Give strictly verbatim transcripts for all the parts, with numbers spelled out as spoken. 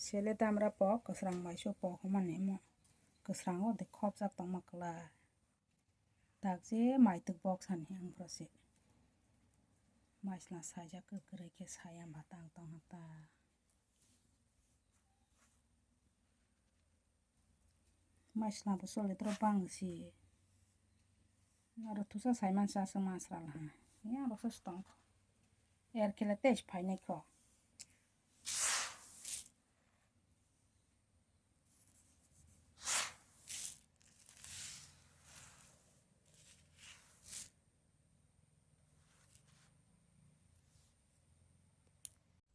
Sele damra pok, kwsrang maiso pok hwnmani omo. Kwsrango de khopjak tongma kwlai. Dak je maituk bok sani ang phro se. Maisla saijak kwrwi khe saya ma tang tong ta. Maisla bo chole tro bang si. Aro thusa sai mansa se masra la ha. Ya ro se tong. Er kele tes phainai kho.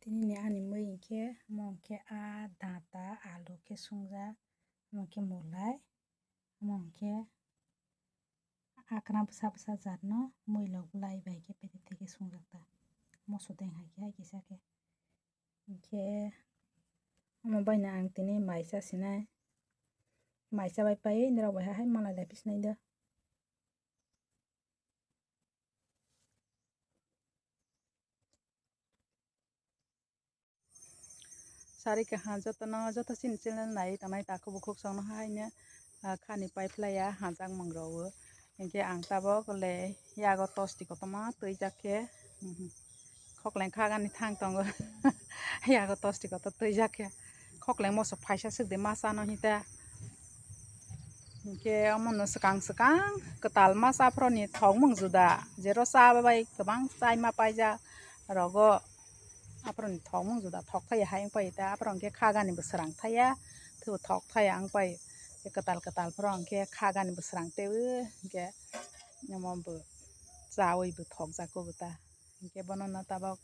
Tini ni ani mui hinkhe, omo hinkhe a data alu khe sungjak, omo hinkhe mulai, omo hinkhe akra bwsa bwsa jat no mui lok bulai bai khe pete teke sungjak ta, moso deng hai khe hai kisa khe. Hinkhe omo bai no ang tini mai cha sinai, mai cha bai pai norok bai hai malai lai phi sinai do. Sari kaha jotono, joto chini channel nai tongnai takhuk bukhuk chwngno haino, ah, khani paiphlaiya hajak mung rok o. Hinkhe ang tabok le yago tosti kotorma twijak khe, mhm, khokleng khagani thang tongo. Yago tosti kotor twijak khe. Khokleng moso phaisa swk de ma chano hita. Hinkhe omono swkang swkang kwtal ma cha phoroni thokmung juda. Jero cha bai kwbang chai ma paijak rogo. Aphoroni thokmung juda thok thaiya hai wng pai ta. Aphoro hinkhe khagani bo srang thaiya. Thwbo thok thaiya wng pai. Kwtal kwtal phoro hinkhe khagani bo srang teiwi hinkhe omo bo chawi bo thokjak o bo ta. Hinkhe bono no tabok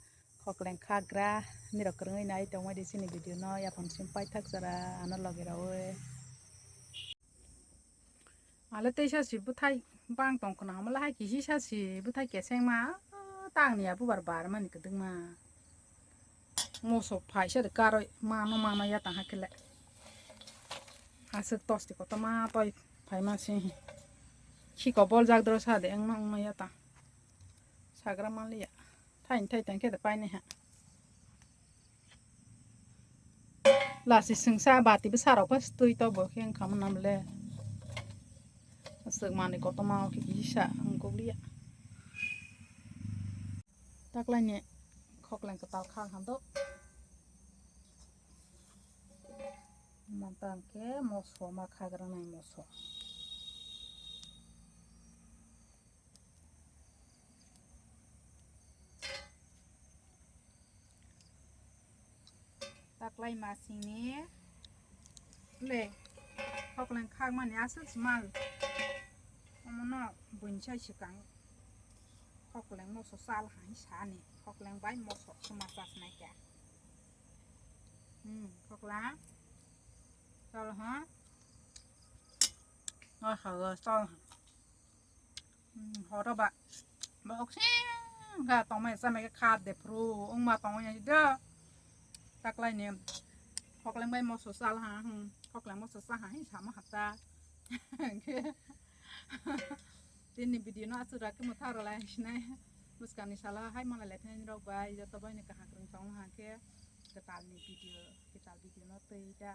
khokleng khagra nirok kwrwngwi nai tongmani chini video no yaphang sim paithak jora ano logi rwi. Ale teisa si bwthai bang tong khna hamla hai kisi sa si bwthai keseng ma tang ni abu bar bar mani kwdwng ma moso phaisa de karoi mano mano ya tang hakhe le aswk tosti kotorma toi phaima si khiko boljak doro sa de wngma wngma ya tang. Sagra manliya. Thaini thai tang khe da paini ha. Lasi sengsa bati bwsa rok bas twi to bo khe wngkha mwnam le. Aswk manwi kotorma o khe kisa wngkukliya. Taklaini khokleng kwtal kha hando. Mantang khe moso ma khagra nai moso. Taklai masingni le khokleng khakmani aswk smal. Omono buini sai swkang khokleng moso chal hai sani khokleng bai moso suma chasnai kha. Hmm, khokleng chal ha. Oi khago chal ha. Hmm, horo ba. Boxing ga tongmai samai kha de phru wngma tongmani do. Taklaini khokleng bai moso chal ha, hmm, khokleng moso cha ha, hi sama hata. Tini video no aswk rakhe mwtharo lai sinai. Bwskangni salo hai malai lai phinai rok bai joto bai ni kaham kwrwng tong ha khe kwtal ni video, kwtal video no twi da.